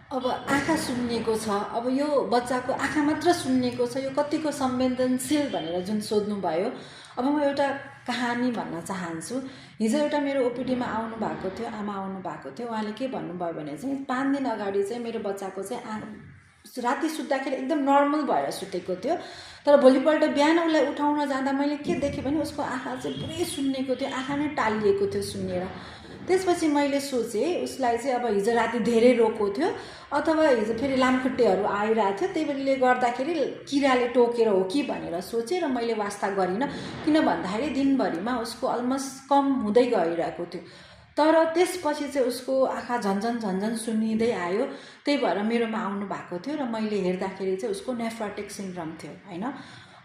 अब आँखा सुन्निएको छ, अब यो बच्चाको आँखा मात्र सुन्निएको छ, यो कतिको संवेदनशील भनेर जुन सोध्नुभयो। अब म एउटा कहानी भन्न चाहन्छु। हिजो एउटा मेरो ओपिडीमा आउनु भएको थियो, आमा आउनु भएको थियो। उहाँले के भन्नुभयो भने चाहिँ 5 दिन अगाडि चाहिँ मेरो बच्चाको चाहिँ राति सुत्दाखेरि एकदम नर्मल भएर सुतेको थियो, तर भोलिपल्ट बिहान उसलाई उठाउन जाँदा मैले के देखेँ भने उसको आँखा चाहिँ पुरै सुन्निएको थियो, आँखा नै टालिएको थियो सुन्निएर। त्यसपछि मैले सोचेँ उसलाई चाहिँ अब हिजो राति धेरै रोएको थियो अथवा हिजो फेरि लामखुट्टेहरू आइरहेको थियो, त्यसले गर्दाखेरि किराले टोकेर हो कि भनेर सोचेँ र मैले वास्ता गरिनँ। किन भन्दाखेरि दिनभरिमा उसको अलमोस्ट कम हुँदै गइरहेको थियो, तर त्यसपछि चाहिँ उसको आँखा झन्झन सुन्निँदै आयो। त्यही भएर मेरोमा आउनु भएको थियो र मैले हेर्दाखेरि चाहिँ उसको नेफ्रोटिक सिन्ड्रोम थियो होइन।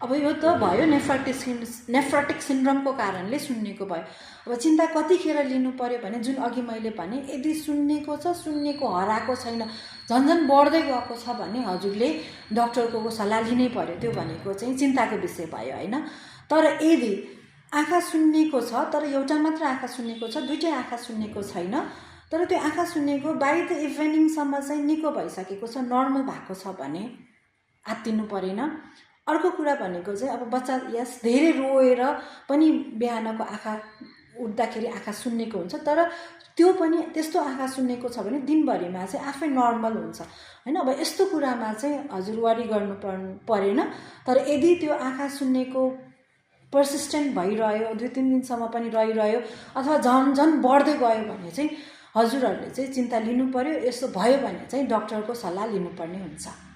अब यो त भयो नेफ्रोटिक सिन्ड्रोमको कारणले सुन्निएको भयो। अब चिन्ता कतिखेर लिनु पर्यो भने जुन अघि मैले भने, यदि सुन्निएको छ, सुन्निएको हराएको छैन, झन्झन बढ्दै गएको छ भने हजुरले डक्टरको सल्लाह लिनै पर्यो। त्यो भनेको चाहिँ चिन्ताको विषय भयो होइन। तर यदि आँखा सुन्निएको छ तर एउटा मात्र आँखा सुन्निएको छ, दुईटै आँखा सुन्निएको छैन, तर त्यो आँखा सुन्निएको बाई द इभिनिङसम्म चाहिँ निको भइसकेको छ, नर्मल भएको छ भने आत्तिनु परेन। अर्को कुरा भनेको चाहिँ अब बच्चा यस धेरै रोएर पनि बिहानको आँखा उठ्दाखेरि आँखा सुन्निएको हुन्छ, तर त्यो पनि त्यस्तो आँखा सुन्निएको छ भने दिनभरिमा चाहिँ आफै नर्मल हुन्छ होइन। अब यस्तो कुरामा चाहिँ हजुर वरी गर्नु परेन। तर यदि त्यो आँखा सुन्निएको पर्सिस्टेन्ट भइरह्यो, 2-3 दिनसम्म पनि रहिरह्यो अथवा झन् बढ्दै गयो भने चाहिँ हजुरहरूले चाहिँ चिन्ता लिनु पर्यो। यस्तो भयो भने चाहिँ डक्टरको सल्लाह लिनुपर्ने हुन्छ।